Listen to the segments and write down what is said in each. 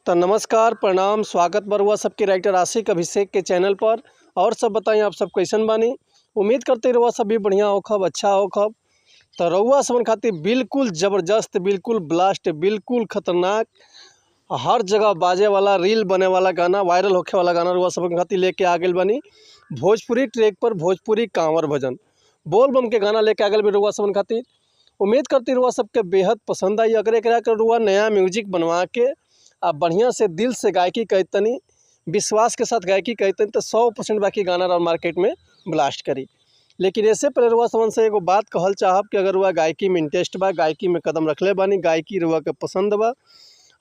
तो नमस्कार, प्रणाम, स्वागत बरुआ सबके राइटर आशिक अभिषेक के चैनल पर। और सब बताइए, आप सब कैसन बानी? उम्मीद करते रउआ सब भी बढ़िया होखब, अच्छा होखब। तो रउआ सबन खातिर बिल्कुल ज़बरदस्त, बिल्कुल ब्लास्ट, बिल्कुल खतरनाक, हर जगह बाजे वाला, रील बने वाला गाना, वायरल होखे वाला गाना रउआ सबन खातिर लेके आ गइल बानी। भोजपुरी ट्रैक पर भोजपुरी कांवर भजन बोल बम के गाना लेके आ गइल बानी रउआ सबन खातिर। उम्मीद करती रउआ सबके बेहद पसंद आई। अगर एकरा के रउआ नया म्यूजिक बनवा के आप बढ़िया से दिल से गायकी करतनी, विश्वास के साथ गायकी करतनी, तो 100% बाकी गाना रउआ मार्केट में ब्लास्ट करी। लेकिन ऐसे पहले रउआ सबन से एगो बात कहल चाहब कि अगर रउआ गायकी में इंटरेस्ट बा, गायकी में कदम रखले बानी, गायकी रउआ के पसंद बा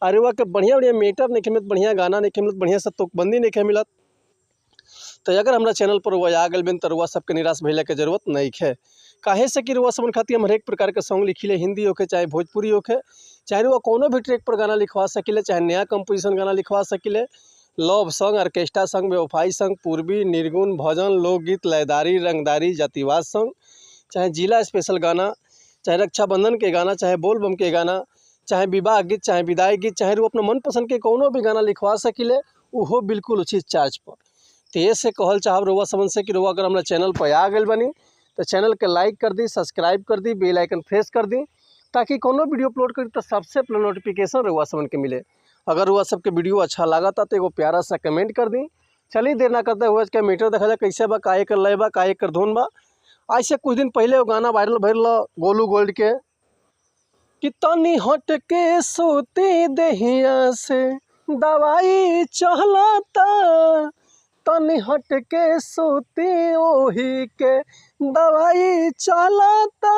और रउआ के बढ़िया बढ़िया मैटर नहीं मिलत, बढ़िया गाना नहीं मिलत, बढ़िया से तुकबंदी नहीं मिलत, तो अगर हमारा चैनल पर रउआ आ गइल बानी तो रउआ सबके निराश भइला के जरूरत नहीं है। काहे से कि रउआ सबन खातिर हम हरेक प्रकार के सॉन्ग लिखिले, हिंदी होखे चाहे भोजपुरी होखे, चाहे रउआ कोनो भी ट्रैक पर गाना लिखवा सकिले, चाहे नया कंपोजिशन गाना लिखवा सकिले, लव सॉन्ग, ऑर्केस्ट्रा सॉन्ग, बेवफाई सॉन्ग, पूर्वी, निर्गुण, भजन, लोकगीत, लयदारी, रंगदारी, जातिवाद सॉन्ग, चाहे जिला स्पेशल गाना, चाहे रक्षाबंधन के गाना, चाहे बोल बम के गाना, चाहे विवाह गीत, चाहे विदाई गीत, चाहे रउआ अपना मनपसंद के कोनो भी गाना लिखवा सकिले, उहो बिल्कुल उचित चार्ज पर। तो ये से कहल चाहब रउआ सबन से कि रउआ अगर हमारा चैनल पर आ गइल बानी तो चैनल के लाइक कर दी, सब्सक्राइब कर दी, बेल आइकन प्रेस कर दी, ताकि कोनो वीडियो अपलोड करी तो सबसे पहले नोटिफिकेशन रउआ सबन के मिले। अगर रउआ सबके वीडियो अच्छा लागता तो एगो प्यारा सा कमेंट कर दी। चलिए देर ना करते हुए के मीटर देखा जाए कैसे बा, का एकर लय बा, का एकर धुन बा। आज से कुछ दिन पहले वो गाना वायरल भइल गोलू गोल्ड के कि तनी हट के सोते दहिया से दवाई चलता, तनी हट के सोते ओही के दवाई चलता।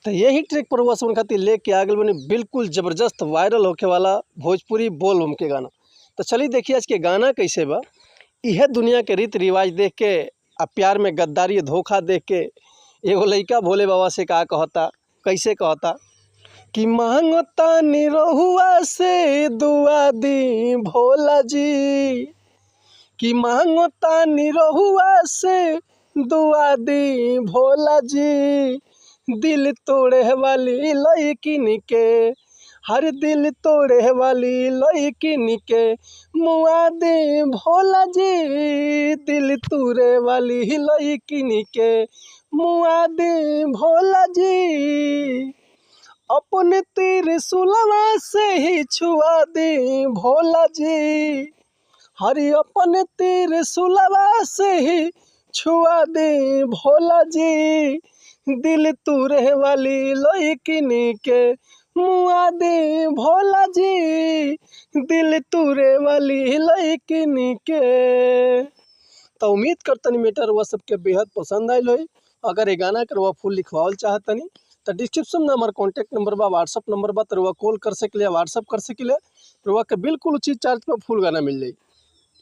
तो यही ट्रैक पर रउआ सबन खातिर लेके आ गइल बानी बिल्कुल ज़बरदस्त वायरल होखे वाला भोजपुरी बोल बम के गाना। तो चलिए देखिए आज के गाना कैसे बा। यह दुनिया के रीति रिवाज देख के आ प्यार में गद्दारी धोखा देख के एगो लइका भोले बाबा से का कहता, कैसे कहता कि मांगता निरहुआ से दुआ दी भोला जी, कि मांगता निरहुआ से दुआ दी भोला जी, दिल तोड़े वाली लइकिन के, हर दिल तोड़े वाली लइकिन के मुआ दे भोला जी, दिल तोड़े वाली लइकिन के मुआ दे भोला जी, अपने त्रिशूलवा से ही छुआ दे भोला जी, हरि अपन त्रिशूलवा से ही छुआ दे भोला जी, दिल तोड़े वाली लइकिन के मुआ दे भोला जी, दिल तोड़े वाली लइकिन के। तो उम्मीद करतनी मेटर रउआ सबके बेहद पसंद आयल होई। अगर ये गाना के रउआ फुल लिखवावल चाहतनी तो डिस्क्रिप्शन में हमार कॉन्टैक्ट नंबर बा, व्हाट्सअप नंबर बा, तो रउआ कॉल कर सकिले, व्हाट्सअप कर सकिले, रउआ के बिल्कुल उचित चार्ज पर फुल गाना मिल जाई।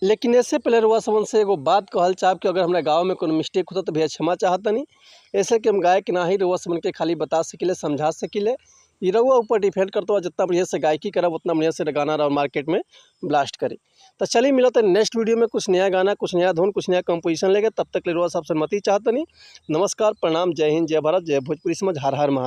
लेकिन ऐसे पहले रउआ सबन से एगो बात कहल चाहब कि अगर हमारे गाँव में कोनो मिस्टेक होता तो भैया क्षमा चाहतनी। ऐसे कि हम गायक ना ही रउआ सबन के खाली बता सकिले, समझा सकिले, ये रउआ ऊपर डिपेंड करता है, जितना बढ़िया से गायकी करब उतना बढ़िया से गाना रउआ मार्केट में ब्लास्ट करी। तो चलिए मिलते हैं नेक्स्ट वीडियो में कुछ नया गाना, कुछ नया धुन, कुछ नया कंपोजिशन लेके। तब तक ले रउआ सबसे मती चाहतनी। नमस्कार, प्रणाम, जय हिंद, जय भारत, जय भोजपुरी समाज, हर हर महादेव।